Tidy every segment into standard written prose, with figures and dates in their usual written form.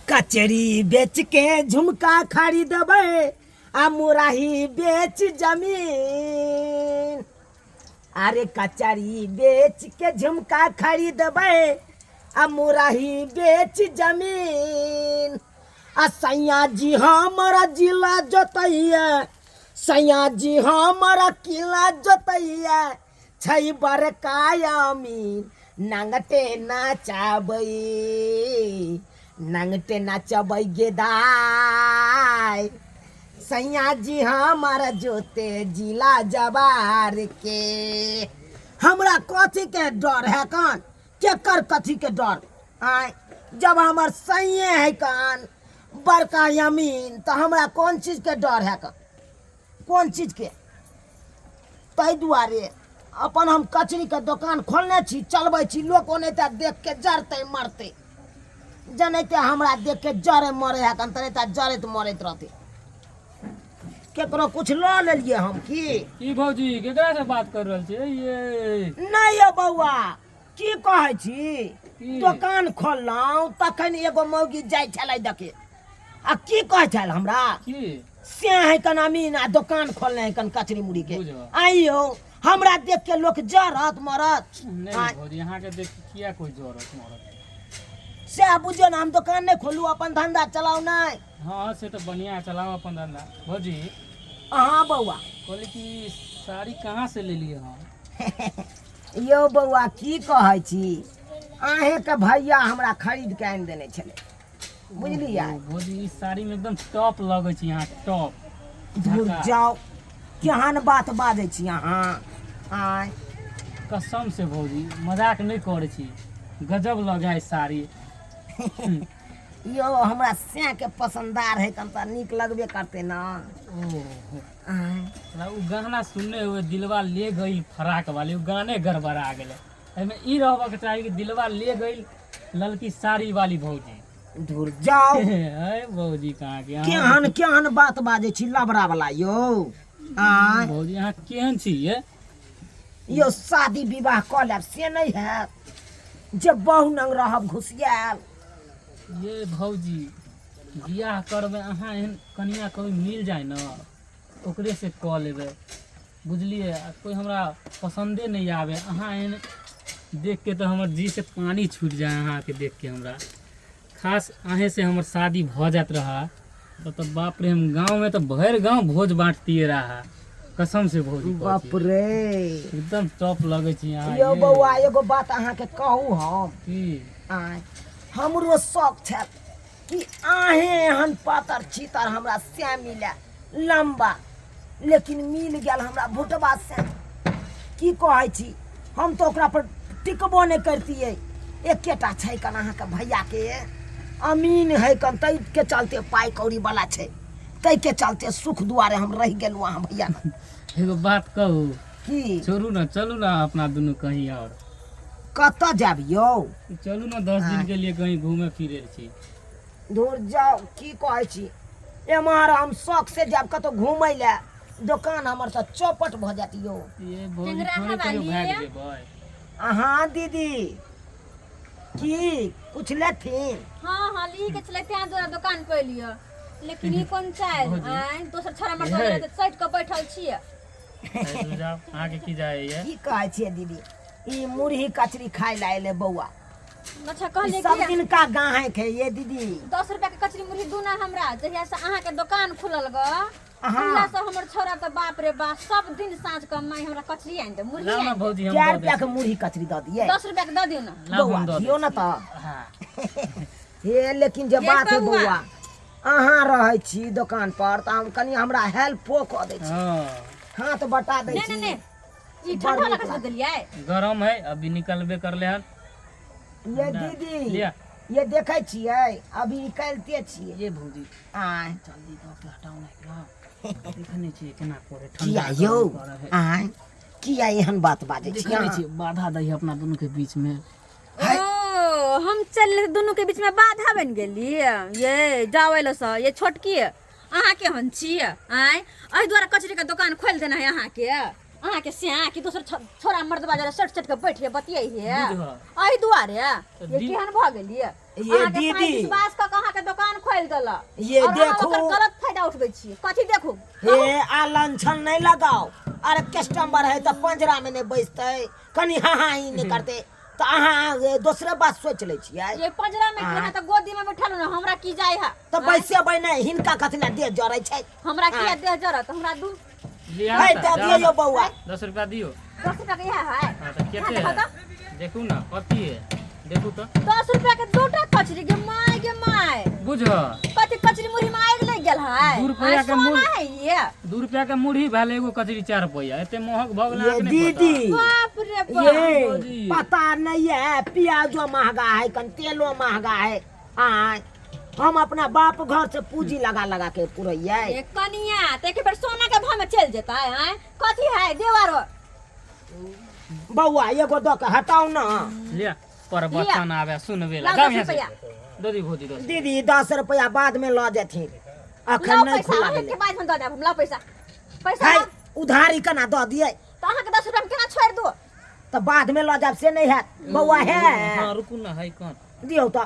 कचरी बेच के झुमका खरीदबै आ मुराही बेच जमीन। अरे कचरी बेच के झुमका खरीदबै आ मुराही बेच जमीन। आ सैया जी हमरा जिला जोतैया, सैया जी हमरा किला जोतैया, छै बड़का अमीन। नंगटे नचाबै, नंगटे नचबै गे दाइ, सैया जी हमर जोते जिला जवार के। हमरा कथी के डर है कान, केकर कथी के डर? आय जब हमर सैये है कान बड़का अमीन, तऽ हमरा कोन चीज के डर है कान, कोन चीज के? ताहि दुआरे अपन हम कचरीके दोकान खोलने छी, चलबै छी। लोक ओनाहिते देख के जरतै मरतै, जनाहिते हमरा देख के जरे मरे है कन, तनाहिते जरैत मरैत रहतै। केकरो कुछ लऽ लेलियै हम की? की भौजी, केकरा से बात कर रहल छियै ये? नहि यौ बौआ, की कहै छी? की? दोकान खोललहुँ तखन एगो मौगी जाइ छलै देखे, आ की कहै छल हमरा? की? से है कन अमीन आ दोकान खोलने है कन कचरी मुड़ी के। बुझल। आइयो हमरा देख के लोक जरत मरत। नहीं। आँय। भौजी, अहाँ के देख के किया कोई जरत मरत? से बुझियौ ने, हम दोकान नहि खोलू, अपन धंधा चलाउ नहि? हाँ, से तो बढ़िया, चलाओ अपन धंधा। भौजी। अहाँ बौआ। कहली कि साड़ी कहाँ से ले लिए हम? यौ बौआ, की कहै छी, अहेँके भैया हमरा खरीद के आनि देने छलै, बुझलियै? ओ, भौजी, ई साड़ी में एकदम टॉप लगै छै यहाँ, टॉप। दूर झकास। जाउ, केहन बात बाजै छी अहाँ? आँय। कसम से भौजी, मजाक नहीं करै छी, गजब लगे है साड़ी। यौ, हमरा सैके पसंदार है कन, तऽ नीक लगबे करतै ने। ओ। आँय। उ गाना सुनने हुए दिलवा ले गई फराक वाली, उ गाने गड़बड़ा गेलै। एहिमे ई रहबाक चाही कि दिलवा ले गई ललकी साड़ी वाली भौजी। दूर जाउ। अरे भौजी, कहाँ के अहाँ? केहन केहन बात बाजै छी लबड़ा वाला यौ? आँय। भौजी, अहाँ केहन छी ये? यौ, शादी विवाह कऽ लेब से नहि हैत जे बहु नंग रहब घुसियायल। ये भौजी, बियाह करबै अहाँ, एहन कनिया कभी मिल जाए ने, ओकरे से कऽ लेबै, बुझलियै? आ कोइ हमरा पसन्दे नहि आबै। अहाँ एहन देख के तऽ हमर जी से पानी छूटि जाए अहाँके देख के। हमरा खास अहेँ से हमर शादी भऽ जाइत रहा तऽ बाप रे, हम गाँवमे तऽ भरि गाँव भोज बाँटतियै रहा, कसम से भौजी कहै बाप छी। रे। एकदम टॉप लगै छी अहाँ। यौ ये। बौआ, एगो बात अहाँके कहू हम? की? आँय, हमरो शौक छल कि अहेँ एहन पातर छितर हमरा से मिले लम्बा, लेकिन मिल गेल हमरा भुटबा से। की कहै छी, हम तऽ ओकरा पर टिकबो नहि करतियै। एकेटा छै कन अहाँके भैयाके अमीन है कन, ताहिके चलते पाइ कौड़ी वाला छै, ताहिके चलते सुख दुआरे हम रहि गेलहुँ अहाँ भैया लग। एगो बात कहू? की? छोड़ू ने, चलू ने अपना दुनू कहीं और। कतऽ जायब यौ? चलू ने, 10 दिन के लिए कहीं घूमे फिरे छी। दूर जाउ, की कहै छी, एम्हर हम शौक से जायब कतहु घूमै लए, दोकान हमर तऽ चौपट भऽ जायत यौ। ये भौजी, टेंगरा थोड़े हवा कहियो भागि लिअ। जेबै। अहाँ दीदी, की कुछ लेथिन? हाँ, ली के छलै, तें तोरा दोकान पे लिअ, लेकिन ई कोन चालि? भौजी। आँय, दोसर छोरा मर हे। तऽ सटि कऽ बैठल छियै। अरे जाउ, अहाँके की जाइए? की कहै छियै दीदी, ई मुरही कचरी खाय लए एलै बौआ। अच्छा। ई कहलियै सब कि दिनका गाहक है ये दीदी। 10 रुपया के कचरी मुरही दूना हमरा। जहिया से अहाँके दोकान खुलल ग, तहिया से हमर छौड़ा तऽ बाप रे बाप, सब दिन साँझ के माय हमरा कचरी आनि दे, मुरही लाउ ने आनि दे। भौजी, हम कै दऽ दै रुपया के छी। मुरही कचरी दऽ दियै? 10 रुपया के दऽ दियौ ने। लाउ, बौआ हम दऽ दै दियौ ने छी। तऽ। हाँ। हे, लेकिन जे ये बात है बौआ। बौआ, अहाँ रहै छी दोकान पर तऽ हम कनि हमरा हेल्पो कऽ दै छी, हाथ बटा दै नहि छी। नहि नहि, ई बड़ ठंडा नीक लगा लागल। देलियै। गरम है, अभी निकलबे करले हन। ये दीदी। लिअ। ये देखै छियै, अभी निकालिते छियै। ये भौजी। आँय। जल्दी दऽ के हटाउ ने एकरा, देखै नहि छियै केना करे ठंडा। किया यौ? गरम करे है। आँय, किया एहन बात बाजै छी देखै नहि अहाँ? छियै, बाधा दै है अपना दुनू के बीच में। ओ, हम चलले तऽ दुनू के बीच में बाधा बनि गेली। ये जाओ एलो सँ ये छोटकी, अहाँ केहन छी? आँय, एहि दुआरे कचरी के दोकान खोलि देना है अहाँके? अहाँके सिया कि दोसर छोरा मर्दबा जरा सट सट के बैठ के बतियै हे? बुझह। एहि दुआरे तऽ ये केहन भऽ गेलियै? ये अहाँके दीदी। विश्वास कऽ के अहाँके अहाँके दोकान खोलि देलक। ये और अहाँ देखू। ओकर गलत फायदा उठबै छी। कथी देखू? हे आ लंछन नहीं लगाओ। अरे कस्टमर है तऽ पंजरा में नहीं बैसते, कनी हाँ हाँ ही नहीं करते तऽ अहाँ दोसरे बात सोच लै छियै। ये पंजरा में की अहाँ तऽ गोदी में बैठल ने, हमरा की जाय है? तऽ बैसेबै नहि, हिनका कथी लए देह जरै छै? हमरा किया देह जरत? हमरा दू लिअ है तऽ, दऽ जाउ दियौ ने। यौ बौआ। 10 रुपया दियौ। 10 रुपया के इएह है? हाँ तऽ कते हाँ, है? तऽ देखू ने कथी है, देखू तऽ। 10 रुपया के दूटा कचरी, गे my गे my. बुझ कथी कचरी मुरही में आगि लागि गेल है? 2 रुपया के सोना मुरही। है ये। 2 रुपया के मुरही भेल, एगो कचरी 4 रुपया, एते महग भऽ गेल ये अहाँके नहि पता। दीदी, बाप रे बाप। ये भौजी। पता नहीं है, प्याजो महंगा है, कन तेलो महंगा है। आय हम अपना बाप घर से पूंजी लगा लगा के पुरैयै। ए कनिया, तऽ एक बेर सोना के भाव में चलि जेतै? आँय, कथी है देवारो? बौआ एगो दऽ के हटाउ न। लिअ पर बच्चन आबे सुनबे ला। लाउ जाउ 10 यहाँ से। रुपया। दऽ दी भौजी 10। दीदी 10 रुपया बाद में लऽ जेथिन, अखन लाउ नहीं पैसा, खुला अहींके भेलै। बाद में दऽ देब हम। लाउ पैसा, पैसा है लाउ। उधारी केना दऽ दियै? तऽ अहाँके 10 रुपया हम केना छोड़ि दू? तऽ बाद में लऽ जायब से नहीं हैत बौआ। है हाँ रुकू ने, है कन? दियौ तऽ।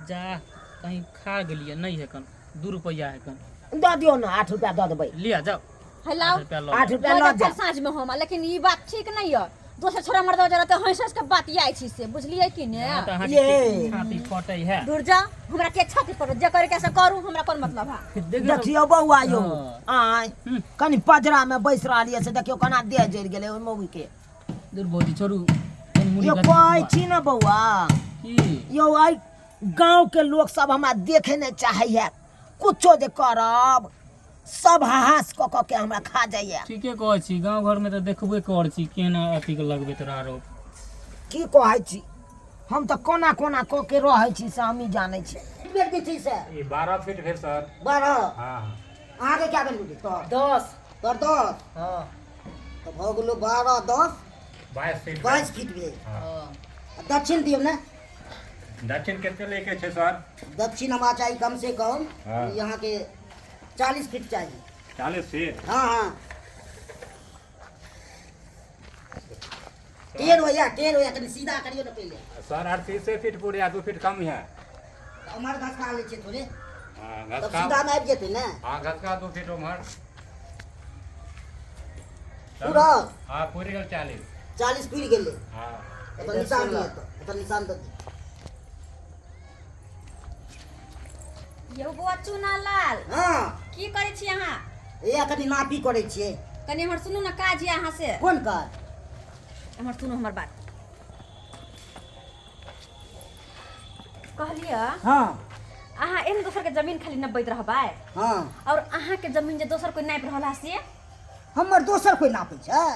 जा कहीं खा गेलियै, नहीं है कन, 2 रुपया है कन। दऽ दियौ ने, 8 रुपया दऽ देबै। लिअ जाउ। है लाउ। 8 रुपया लऽ 8 लिअ। रुपया लऽ लऽ जाउ जाउ। साँझ में हम, लेकिन ई बात ठीक नहीं है। दोसर छोरा मर्द जरा तऽ हंसि हंसि के बात जाइ छी से, बुझलियै कि ने? हाँ, तऽ अहाँके ये। छाती फटै है। दूर जा, हमरा के छाती पर जे करे के से करू, हमरा कोन मतलब है? देखियौ देखियौ बौआ यौ। हाँ। आय हम्म। कनि पजरा में बैस रहलियै से देखियौ केना देह जरि गेलै ओहि मौगी के। दूर भौजी छोड़ू, कनि मुरही यौ कचरी कहै खुआ। छी ने बौआ। की यौ एहि गाँव के लोक सब हमरा देखे नहि चाहैया, कुछो जे करब सब हाहास कऽ कऽ के हमरा खा जाइया। ठीके कहै छी, गाँव घरमे तऽ देखबे कर छी केना अथी के लगबैत रह आरोप। की कहै छी, हम तऽ कोना कोना कऽ के रहै छी से हमही जानै छी। बेर जे छै से ई 12 फीट भेल सर। 12? हाँ। अहाँके क्या भेल गुड्डी? तोहर 10। तोहर 10? हाँ। तऽ भऽ गेलो 12 10 22 फीट। 22 फीट भेल। हाँ। आ दक्षिण दियौ ने। दक्षिण कते लैके छै सर? दक्षिण हमरा चाही कम से कम हाँ। यहाँके 40 फीट चाही। 40 फीट? हाँ हाँ। टेढ़ होइया, टेढ़ होइया, कनि सीधा करियौ ने पहिले। सर 38 फीट पूरे आ 2 फीट कम है। तऽ उम्हर घसका लै छियै थोड़े। हाँ, तब घसका। सीधामे आबि जेतै ने। हाँ घसका 2 फीट उम्हर। पूरा? हाँ पूरी गेल 40। 40 पूरि गेलै। हाँ। एतऽ निशान दिअ, एतऽ निशान दऽ दिअ। यौ बौआ चूना लाल। हाँ। की करै छी अहाँ? ए कनि नापी करै छियै। कनि हमर सुनू ने, काज यऽ अहाँ से। कोन काज? हमर सुनू हमर बात। कहलियै हाँ। अहाँ एहन दोसर के जमीन खाली नपबैत रहबै? हाँ। और अहाँ के जमीन जे दोसर कोई नापि रहल है से? हमर दोसर कोई नापै छै?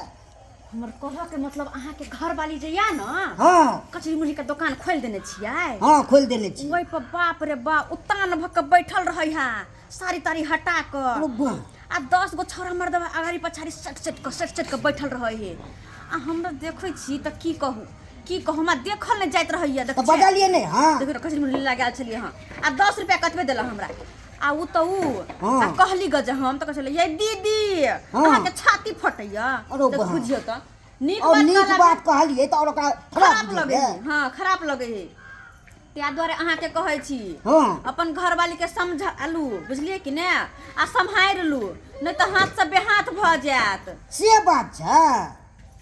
हमर कहऽ के मतलब अहाँ के घर वाली जे या न, हाँ, कचरी मुरही के दोकान खोलि देने छियै। हाँ खोलि देने छी। ओहि पर बाप रे बाप उतान भऽ के बैठल रहै है, साड़ी ताड़ी हटा कऽ। ओ बा। आ 10 गो छौड़ा मर्दबा अगाड़ी पछाड़ी सट सट कऽ सट सट कऽ बैठल रहै है। आ हमरा देखै छी तऽ की कहू की कहू, हमरा देखल नहि जाइत रहैया। तऽ बजलियै नहि? हाँ देखियौ ने, कचरी मुरही लगा छलियै हँ, आ 10 रुपया कतबे देलक हमरा। आ उ तऽ उ हाँ। आ कहली ग जे हम तऽ कहै छलै ये दीदी, हाँ। अहाँके छाती फटैया। अरो तऽ बा। बुझियौ तऽ नीक और बात नीक कहला बात कहलियै तऽ और ओकरा खराब खराब लगै बुझेलै। है। हाँ खराब लगै है, ताहि दुआरे अहाँके कहै छी हाँ। अपन घरवाली के समझालू, बुझलियै कि ने? आ सम्हारि लू, नहि तऽ हाथ से बेहाथ भऽ जायत। से बात छै।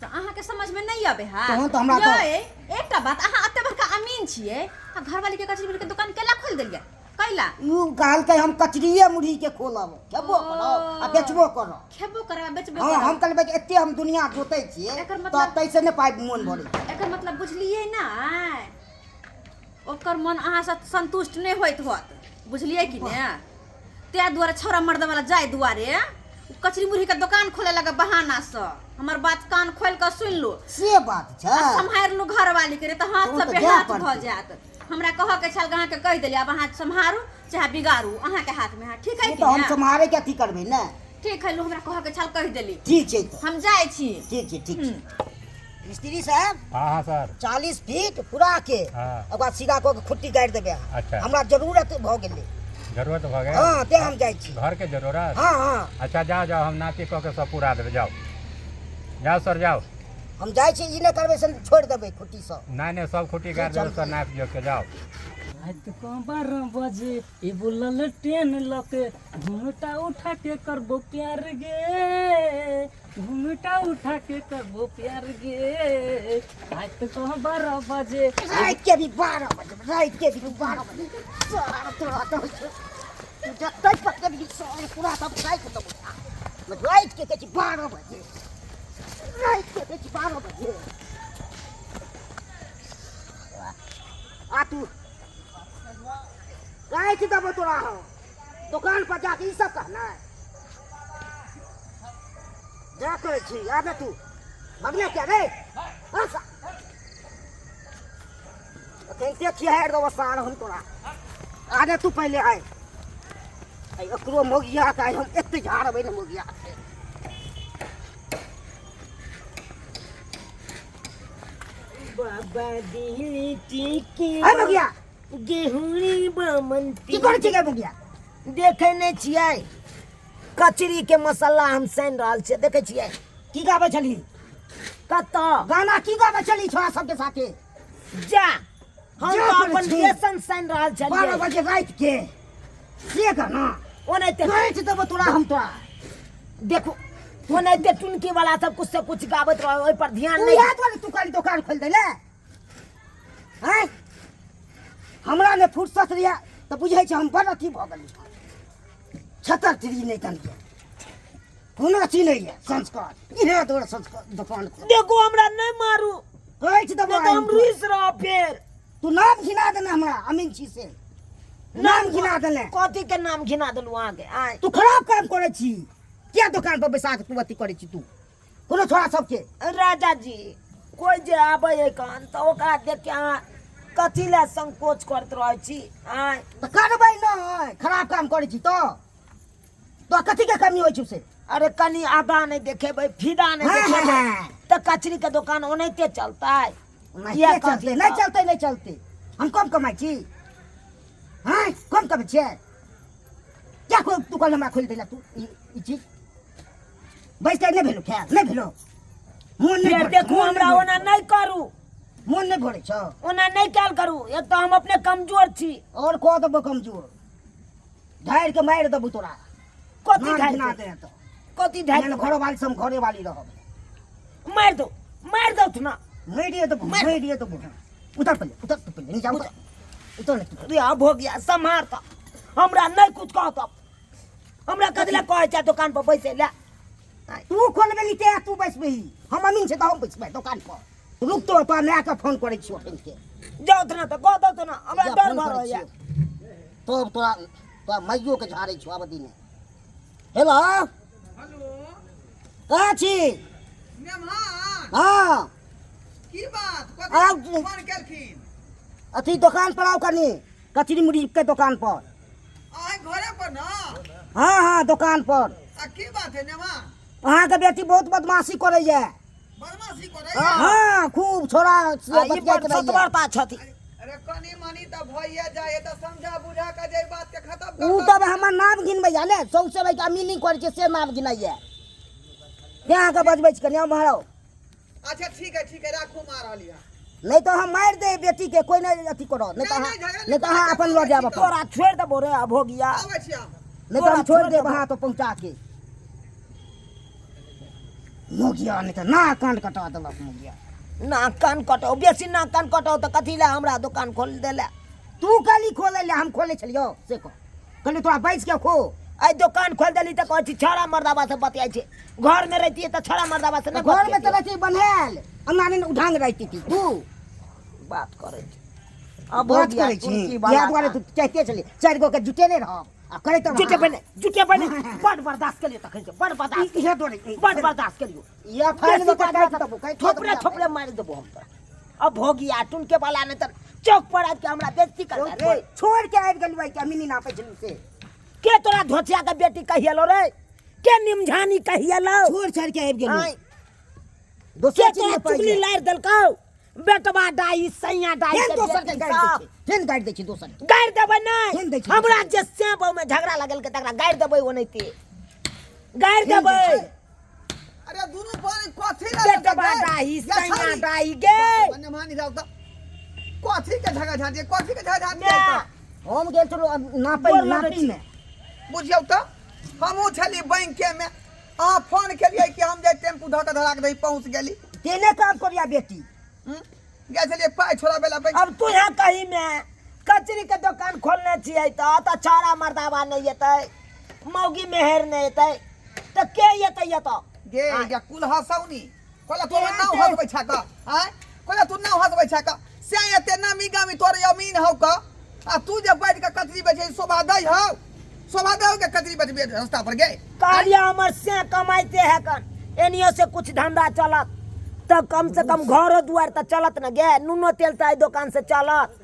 तऽ अहाँके समझमे नहि अबै है। तहन तऽ हमरा तऽ- यै, एकटा बात, अहाँ एते बड़का अमीन छियै आ घरवाली के कचरी के दुकान केला खोलि देलियै? कैला? उ कहलकै हम कचरिए मुरही के खोलब, खेबो करब आ बेचबो करब। खेबो करब आ बेचबो हाँ, करब। हम कहलियै कि एते हम दुनिया जोतै छियै एकर तऽ मतलब- ताहिसँ नहि पाइ मोन भरै छै। एकर मतलब बुझलियै ने, ओकर मन अहाँसँ संतुष्ट नहि होइत होत, बुझलियै कि ने? ताहि दुआरे छौड़ा मर्दवाला जाय दुआरे उ कचरी मुरही के दोकान खोले लगे बहानासँ। हमर बात कान खोलि कऽ सुनि लू। से बात छै। आ सम्हारि लू घरवाली के, रे तऽ हाथ तहन से तऽ जाय बेहाथ भऽ पड़तै। जायत। हमरा कहऽ के छल, अहाँके कहि देलियै, आब अहाँ सम्हारू चाहे बिगाड़ू, अहाँके हाथमे है। ठीक है से कि तऽ हम ने? सम्हारे के अथी करबै ने। ठीक है, लू हमरा कहऽ के छल कहि देली। ठीक छै तऽ। हम जाइ छी। ठीक छै, ठीक छै। मिस्त्री साहब। हाँ हाँ सर। 40 फीट पूरा के हाँ। ओकरा बाद सीधा कऽ के खुट्टी गाड़ि देबै अहाँ। अच्छा। हमरा जरूरत भऽ गेलै। जरूरत भऽ गेल? हाँ, तें हम जाइ छी। घर के जरूरत? हाँ हाँ। अच्छा जाओ जाओ, हम नापी कऽ के सब पूरा देबै। जाओ जाओ सर जाओ। हम जाइ छी, ई नहि करबै से छोड़ि देबै खुट्टी सब। नहि नहि, सब खुट्टी गाड़ि देबै सर, नापि जोख के जाओ। राति कऽ 12 बजे एगो ललटेन लऽ के घूमटा उठा के करबो प्यार गे, घूमटा उठा के करबो प्यार गे। राति कऽ 12 बजे, राति के भी 12 बजे, राति के भी 12 बजे। सारा तोरा तो होइ छौ। तू जतै पकड़बही सार पूरा सब राति देबौ। राति के कहै छी 12 बजे, राति के कहै छी 12 बजे। आ तू राति देबौ तोरा हम दोकान पर जाके ई सब कहना है। जा करै छी आबे तू भगने क्या रे? एखन खिहारि देबौ सार हम तोरा। आगे तू पहिले आय। आइ एकरो मोगिया के आइ हम एते झाड़बै ने मोगिया के। बाबा दिली टीकी आइ मोगिया गेहूँ बमंती। की करै छी गे मोगिया? देखै नहि छियै कचरी के मसाला हम सानि रहल छियै, देखै छियै। की गाबै छली? कतऽ गाना की गाबै छली छोरा सबके साथे? जा हम जा तऽ करै अपन छी। बेसन सानि रहल छलियै। 12 बजे राति के से गाना ओनाहिते राति देबो तोरा हम। तोरा देखू ओनाहिते टुनकी वाला सब कुछ से कुछ गाबैत रहो, ओहि पर ध्यान तू नहि। इएह दुआरे तू काल्हि दोकान खोलि देले आँय? हमरा ने फुर्सत रहिए तऽ बुझै छै हम बड़ अथी भऽ गेली। छतर तिरी नहि तनिके कोनो अथी नहि यऽ संस्कार। इएह दुआरे संस्कार दोकान खोल। देखू हमरा नहि मारू, कहै छी देबो नहि तऽ आइ हम तोरा। रुसि रहब फेर। तू नाम घिना देने हमरा, अमीन छी से नाम घिना देने। कथी के नाम घिना देलहुँ अहाँके? आँय तू खराब काम करै छी किया? दोकान पर बैसा के तू अथी करै छी तू कोनो छोरा सबके। राजा जी कोइ जे आबै है कन तऽ ओकरा देख के अहाँ कथी लए संकोच करैत रहै छी? आँय तऽ करबै नहि, खराब काम करै छी तऽ कथी के कमी होइ छै से? अरे कनि आदा नहि देखेबै, फीदा नहि हाँ, देखेबै हाँ। तऽ कचरी के दोकान ओनाहिते चलतै? ओनाहिते किया चलतै? कहथिन नहि तऽ? चलतै, नहि चलतै। हम कम कमाइ छी? हँ कम कमाइ छियै? क्या खोल तू कल हमरा खोलि देला तू ई ई चीज बैस के नहि भेलो, खायल नहि भेलो, मोन नहि फेर भरै देखू मोन नहि हमरा भरै ओना नहि करू। मोन नहि भरै छौ? ओना नहि कयल करू, एक तऽ हम अपने कमजोर छी। और कह देबो कमजोर, ढारि के मारि देबो तोरा। कथी नाम ढारि घिना के? दे तो कथी ढारि नहि के? घरो वाली से हम घरे वाली रहब। मारि दो, मारि दो ना। मारिए देबो, मारिए देबो। उतर पहिले, उतर तू पहिले नीचा उतर, उतर ने तू। रे अब हो गया सम्हार तऽ हमरा नहि कुछ कहत। हमरा कथी लए कहै छै दोकान पर बैसै लए? तू खोलबेली ते तू बैसबही, हम अमीन छै तऽ हम बैसबै दोकान पर। रुक तो तोरा मायके फोन करै छियौ अखन के। जाउ ने तऽ कह दौ ने, हमरा जा, डर फोन भऽ करै रहल यऽ। छियौ। तब तोरा तोरा माइयो के झाड़ै छियौ आब दिने। हेलो हेलो, कहाँ छी? मेहमान। हाँ की बात? आउ। कथी फोन केलखिन? अथी दोकान पर आउ कनी, कचरी मुड़ी के दोकान पर। अहाँ घरे पर न? हाँ हाँ दोकान पर। आ की बात है नेमा? अहाँके बेटी बहुत बदमाशी करैया। बदमाशी करैया? हाँ खूब छोरा से आ ई बतियाइत बड़ रहैया। सतबरता छथि। अरे कनी मनी तऽ भइए जाए तऽ समझा बुझा के जे बात के खत्म उ कर। तब हमर नाम गिनबैया ने, सौंसे भाई अमीनी करै छै से नाम गिनैया। ते अहाँके बजबै छी कनी एम्हर आउ। अच्छा ठीक है, ठीक है, राखू, मार रहली है। नहीं तो हम मारि दे बेटी के, कोई नहीं अथी करो, नहीं तो नहीं, अहाँ नहीं, झगड़ा नहीं तो अहाँ अपन लऽ जायब अपन। तोरा छोड़ि देबो रे, अब हो गया। आबै छी हम। नहीं तो हम छोड़ि देब अहाँ तो पहुँचा के। मोगिया नहीं तो ना कान कटा देलक मोगिया। नाक कान कटाउ, बेसी नाक कान कटाउ तऽ कथी लए हमरा दोकान खोल देले? तू कहली खोलै ले, हम खोलै छलियौ से कह। कहली तोरा बैस के खो। आइ दोकान खोल देली तऽ कहै छी छौड़ा मर्दाबा से बतियाइ छै। घरमे रहितियै तऽ छौड़ा मर्दाबा से नहि घर में तो बतियैतियै। रहती बन्हायल अंगना ने उढांग रहती थी तू। बात करै छी अब हो बात गया करै छी कुर्सी वाला इएह दुआरे तू चाहिते छली चारि गो के जुटेने रहब आ करैत रहब। जुटे बने, जुटे बने। बड़ बर्दाश्त केलियो तखन से, बड़ बर्दाश्त, इएह दुआरे बड़ बर्दाश्त केलियो। इएह फाइल में बेसी काटि बर्दाश्त देबो, काटि थोपरे देबो। थोपरे मारि देबो हम तोरा। अब हो गया टुनके वाला, नहीं तऽ चौक पर आबि के हमरा बेइज्जती करता रे। छोड़ के आबि गेलू के अमीनी नापै छलू से। के तोरा धोतिया के बेटी कहियलो रे? के निमझानी कहियलो? छोड़ छाड़ के आबि गेलू। आँय, दोसर के चीज तोरा में पड़ि चुगली गेल। लारि देलकौ? बेटवा डाई सैया डाई फेन के दोसर के बेटी गारि दै सब। छै, फेन गारि दै छै दोसर के। गारि देबै फेन दै नहि छै। हमरा जे सेब ओहिमे झगड़ा लगल के तकरा गारि देबै, ओनाहिते गारि फेन दै देबै। छै। अरे दुनू पानी कथी लए बेटवा डाई सैया डाई गे। मानी जाउ तऽ कथी के झगड़ा झांटी कथी के झगड़ा झांटी है माय, हम गेल छलहुँ नापै गोर लगै नापी मे बुझियौ तऽ हमहूँ छली बैंके मे अहाँ फोन केलियै कि हम जे टेम्पू धऽ कऽ धरा कऽ दही पहुँच गेली तेने काम करिया बेटी हूँ? गेल छलियै पाइ छोड़ाबै लए बैंक अब तू यहाँ कही में कचरी के दुकान खोलने छियै तऽ छाड़ा मर्दाबा नहि एतै मौगी मेहर नहि एतै तऽ के एतै एतऽ गे गे कुल हसौनी कोला तू नाव हसबै छा का आय कोला तू नाव हसबै छा का से एते नामी गामी तोर अमीन हौ का आ तू जे बैठ के कचरी बेचै शोभा दै हौ शोभा दै हौ के कचरी बेचबे रास्ता पर गे कहलियै हमर से कमाइते है कन एनियो से कुछ धंधा चलत तऽ कम से कम घरो दुआर तऽ चलत ने गे नूनो तेल तऽ एहि दोकान से चलत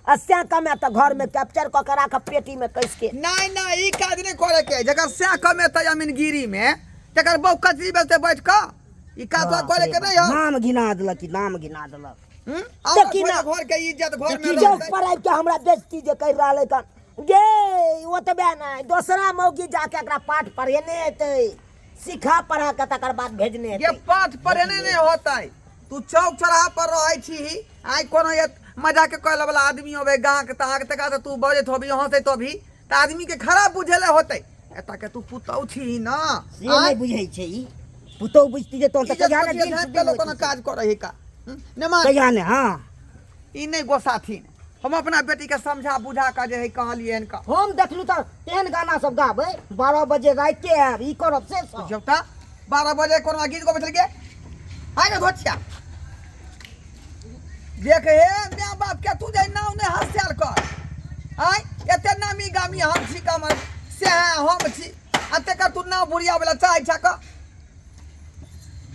आ से कमाए तऽ घर में कैप्चर कऽ के राखब पेटी में कस के नहीं नहीं ई काज नहीं करे के जकर से कमेतै अमीनगिरी में तकर बहु कचरी बेचते बैठ कऽ ई काज तोरा करे के नहीं हौ नाम घिना देलक ई नाम घिना देलक हम्म? तऽ आओर की ना? घर के इज्जत घर में चौक रहतै। पर आबि के हमरा बेइज्जती जे करि रहल है कन गे ओतबे नहि दोसरा मौगी जाके एकरा पाठ पढ़ेने एतै सिखा पढ़ा के तकर बाद भेजने ये एतै पाठ पढ़ेने नहीं होतै तू चौक चौराहा पर रहै छी आइ कोनो ये मजाक करे वाला आदमी होबे गाहक ताहक तकरा से तू बजैत होबी हंसैत होबी तऽ आदमी के खराब बुझेले होतै एतऽ के तू पुतहु छी ना से नहि बुझै छै ई पुतहु बुझती जे तोहन तऽ इज्जत कहिया ने पतिया दिन झाँपि के लोक कोनो काज करै है का नेमा कहिया ने हँ ई नहि गोसाथिन हम अपना बेटी के समझा बुझा कऽ जे है कहलियै हन का हम देखलू तऽ तेहन गाना सब गाबै 12 बजे राति के आयब ई करब से सब बुझियौ तऽ 12 बजे कोनो गीत गबै छलै गे आइ ने धोतिया देख हे माय बाप के तू जे नाव नहि हँसायल कर आय एते नामी गामी हम छी कमर से हम छी आ तेकर तू नाव बुढ़िया वाला चाहै छा कऽ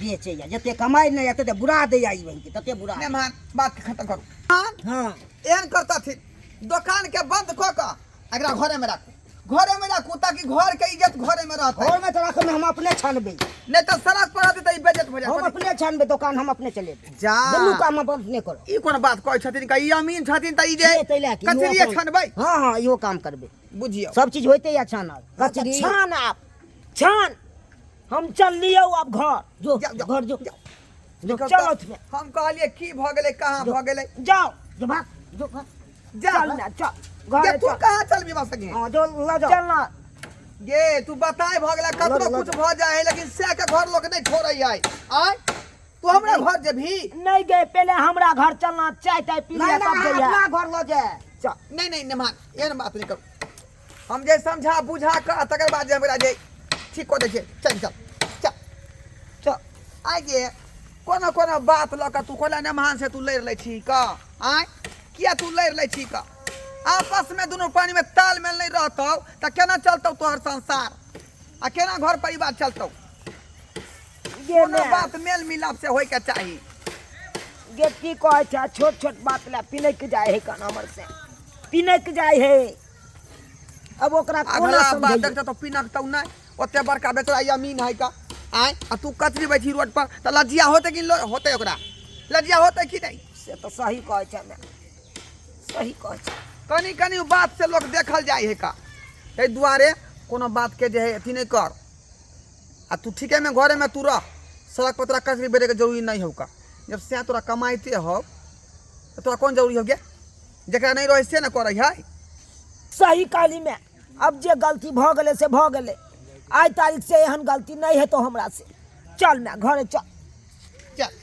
बेचैया जते कमाइ नहि तते बुरा दैया ई बहिन के तते बुरा नहि मान बात के खत्म करू मान हँ एहन करतथिन दोकान के बंद कऽ कऽ एकरा घरे में राखू घरे में राखू ताकि घर के इज्जत घरे में रहतै घर में तऽ राखब हम अपने छानबै नहीं तऽ सड़क पर रहतै तऽ ई बेइज्जत भऽ हम जायत अपने छानबै दोकान हम अपने चलेबै जा दुनू काम हम अपने करब ई कोन बात कहै छथिन का ई अमीन छथिन तऽ ई जे से ताहि लए कऽ इहो कचरिये अपन- छानबै हँ हँ इहो काम करबै बुझियौ सब चीज होइते या छानल कचरी छान आब छान हम चल लियौ आब घर जो जाओ, जाओ, घर जो जाओ। जो चलो तुम्हें। हम कहलियै की भऽ गेलै कहाँ भऽ गेलै जाओ जो भाग जो भाग जा चल ना चल गे घर तू चल कहाँ चलबी बस गे हाँ जो लऽ जाओ चल ना गे तू बताए भऽ गेलै ककरो लऽ कुछ भऽ जाइ है लेकिन से के घर लोक नहि छोड़ै है आय तू हमरा घर जेबही नहीं गए पहले हमरा घर चलना चाय ताय पी नहीं लिया नहीं तब जइया अपना घर लऽ जाए चल नहीं नहीं नेमान एहन बात नहि करू हम जे समझा बुझा कऽ तकर बाद जे हमरा जे ठीक कऽ दै छियै चल चल चल चल आइ गे कोनो कोनो बात लऽ कऽ तू कोला नेमान से तू लड़ि लै छी कऽ आँय किया तू लड़ि लै छी कऽ आपसमे दुनू पानिमे तालमेल नहि रहतौ तऽ केना चलतौ तोहर संसार आ केना घर परिवार चलतौ गे कोनो माय, बात मेल मिलाप से होइके चाही गे की कहै छै छोट छोट बात लए पिनक जाइ है कन हमर से पिनक जाइ है अब ओकरा कोना अगला बात समझैयै देखतौ तऽ पिनकतौ नहि ओते बड़का बेचारा यमीन है का आँय आ तू कचरी बैठी रोड पर तऽ लज्जिया होतै कि होतै ओकरा लज्जिया होतै कि नहि से तऽ सही कहै छै माय सही कहै छै कनि कनि बात से लोक देखल जाइ है का ताहि दुआरे कोनो बात के जे है अथी नहि कर आ तू ठीके में घरे में तू रह सड़क पर तोरा कचरी बेचैके जरूरी नहीं हौ का जब से तोरा कमाइते हौ तऽ तोरा कोन जरूरी हो गया जकरा नहीं रहै से ने करै है सही कहली में अब जे गलती भऽ गेलै से भऽ गेलै आइ तारीख से एहन गलती नहि हेतौ हमरा से चल माय घरे चल चल।